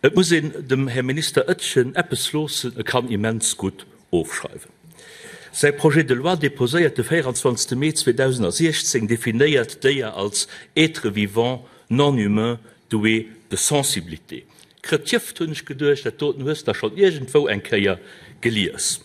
Et muss een dem Här Minister Oetjen eppes loossen, e kann immens gutt ofschreiwen. Säi Projet de loi, deposéiert de 24 Mee 2016, definéiert d'Déier als être vivant non humain doué de sensibilité. Krëtjëft, hunn ech geduecht, dat doten hues der schonn iergendwou eng Kéier gelies.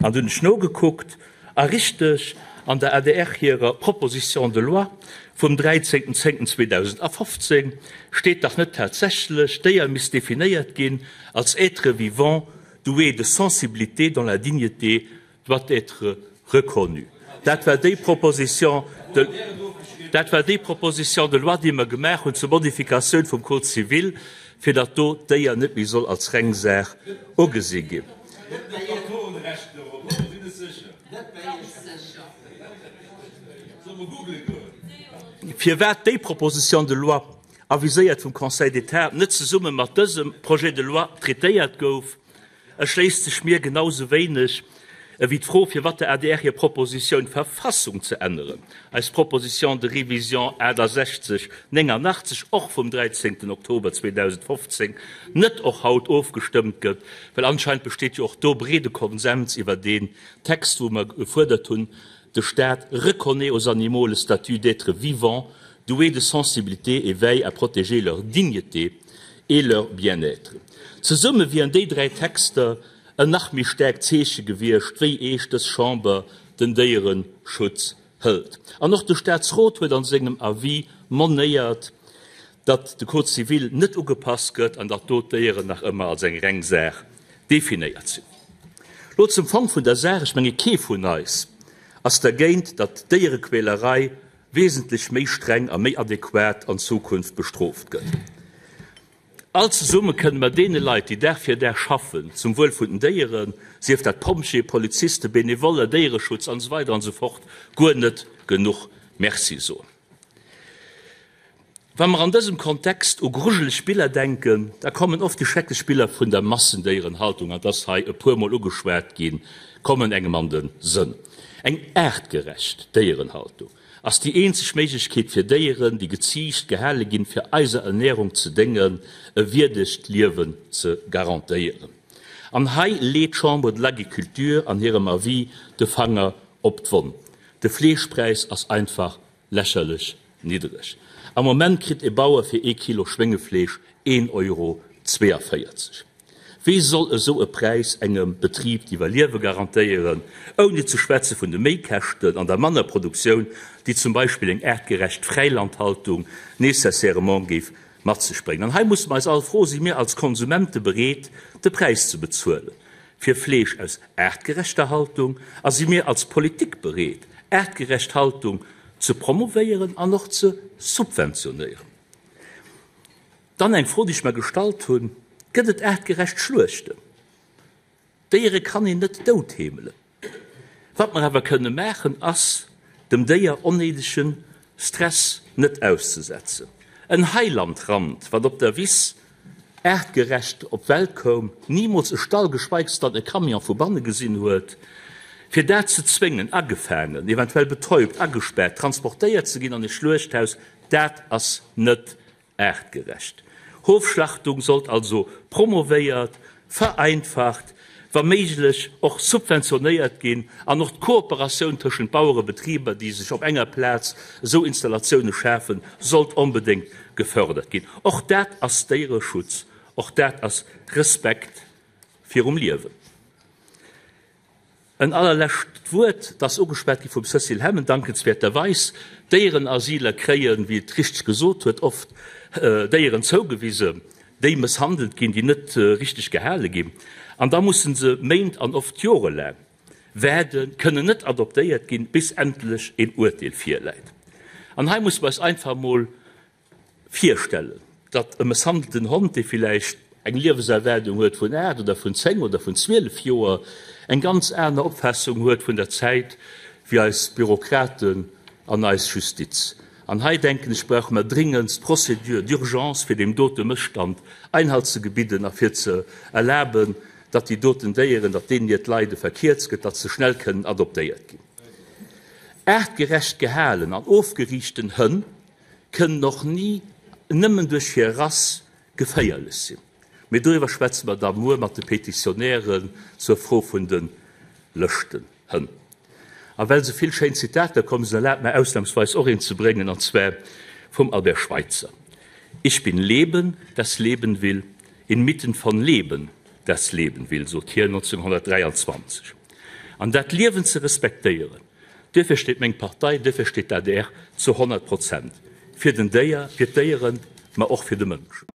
An dunn hunn ech nogekuckt, a richteg, an der adr hirer Proposition de loi vum 13.10.2015 steet dach net tatsächlech, d'Déier misst definéiert ginn als être vivant doué de sensibilité dont la dignité doit être reconnue. Dat war déi Proposition de, dat war déi Proposition de loi, déi mer gemaach hunn zur Modifikatioun vum Code civil, fir datt do d'Déier net méi soll als reng Saach ugesi ginn. Firwat déi Proposition de loi, aviséiert vum Conseil d'État, net zesumme mat dësem Projet de loi traitéiert gouf, erschléisst sech mir genau sou wéineg ewéi d'Fro, firwat der adr hir Propositioun d'Verfassung ze änneren, eis Proposition de révision 68 89, och vum 13 Oktober 2015, net och haut ofgestëmmt gëtt, well anscheinend besteet jo och do breede Konsens iwwer deen Text, wou mer gefuerdert hunn, De Staat reconnaît aux animaux le statut d'êtres vivants doués de sensibilité et veille à protéger leur dignité et leur bien-être. Zesumme wieren déi dräi Texter en nach méi staarkt Zeeche gewiescht, wéi eescht dës Chamber den Déiereschutz hëlt. An och de Staatsrot huet an sengem Avis monéiert, datt de Code civil net ugepasst gëtt an datt do d'Déieren nach ëmmer als eng reng Saach definéiert sinn. Lo zum Fong vun der Saach, Ech menge kee vun eis ass dergéint, datt d'Déierequälerei wesentlech méi streng a méi adequat an Zukunft bestrooft gëtt. All zesumme kënne mer deene Leit, déi Dag fir Dag schaffen zum Wuel vun den Déieren, sief dat Pompjeeë, Polizisten, Benevoller, Déiereschutz an esou weider an esou fort, guer net genuch Merci soen. Wa mer an dësem Kontext u grujeleg Biller denken, da kommen oft déi schrecklech Biller vun der Massendéierenhaltung, an et ass hei e puermol ugeschwat ginn, kommen engem an de Sënn. Eng aartgerecht Déierenhaltung ass déi eenzeg Méiglechkeet fir Déieren, déi geziicht, gehale ginn, fir eiser Ernährung ze déngen, e wierdegt Liewen ze garantéieren. An hei leet d'Chambre de l'Agriculture an hirem Avis de Fanger op d'Wonn. De Fleeschpräis ass einfach lächerlech niddreg. Am Moment kritt e Bauer fir ee Kilo Schwéngefleesch een Euro 42. Wéi soll esou e Präis engem Betrib d'Iwwerliewe garantéieren, ouni ze schwätze vun de Méikäschten an der Mannerproduktioun, déi zum Beispill eng aartgerecht Fräilandhaltung nécessairement géif mat sech bréngen? An hei musse mer eis all froen, Si mir als Konsumente bereet, de Präis ze bezuelen fir Fleesch aus aartgerechter Haltung? A si mir als Politik bereet, aartgerecht Haltung ze promouvéieren an och ze subventionéieren? Dann eng Fro, déi ech mer gestallt hunn, Gëtt et aartgerecht Schluechten? Déiere kann een net doutheemelen. Wat mer awer kënne maachen, ass, dem Déier onnéidege Stress net auszesetzen. En Heilandrand, wat op der Wiss aartgerecht op d'Welt koum, nimools e Stall, geschweigs dann e Camion vu banne gesinn huet, fir dat ze zwéngen, agefaangen, eventuell betäubt, agespaart, transportéiert ze ginn an e Schluechthaus, dat ass net Aartgerecht Hofschlachtung sollt also promovéiert, vereinfacht, wa méiglech och subventionéiert ginn an och d'Kooperatioun tëschent Bauerebetriber, déi sech op enger Plaz esou Installatioune schafen, sollt onbedéngt gefördert ginn. Och dat ass Déiereschutz, och dat ass Respekt virum Liewen. En allerlescht Wuert, 't ass ugeschwat gi vum Cécile Hemmen, dankenswäerterweis, Déierenasyler kréien, wéi et richteg gesot huet, oft Déieren zougewisen, déi mësshandelt ginn, déi net richteg gehale ginn. An da musse se Méint an oft jorelaang waarden, kënnen net adoptéiert ginn, bis endlech een Uerteel virläit. An hei musse mer eis einfach emol Virstellen, datt e mësshandelten Hond, dee villäicht eng Liewenserwaardung huet vun 8 oder vun 10 oder vun 12 Joer, eng ganz aner Opfaassung huet vun der Zäit wéi eis Bürokraten an eis Justiz. An hei, denken ech, brauche mer dringendst Procédures d'urgence, fir deem dote Mësstand Einhalt ze gebidden a fir ze erlaben, datt déi doten Déieren, datt deenen hiert Leide verkierzt gëtt, datt se schnell kënnen adoptéiert ginn. Aartgerecht gehalen an ofgeriichten Hënn kënnen och ni nëmmen duerch hir Rass geféierlech sinn. Mee doriwwer schwätze mer da muer mat de Petitionären zur Fro vun de Lëschtenhënn. A well esou vill schéin Zitater komm sinn, erlaabt mer ausnamsweis och een ze bréngen, an zwar vum Albert Schweitzer, Ich bin Leben, das leben will, inmitten von Leben, das leben will, sot hien 1923. An dat Liewen ze respektéieren, duerfir steet meng Partei, duerfir steet d'ADR zu 100 Prozent, fir den Déier, fir d'Déieren, ma och fir de Mënsch.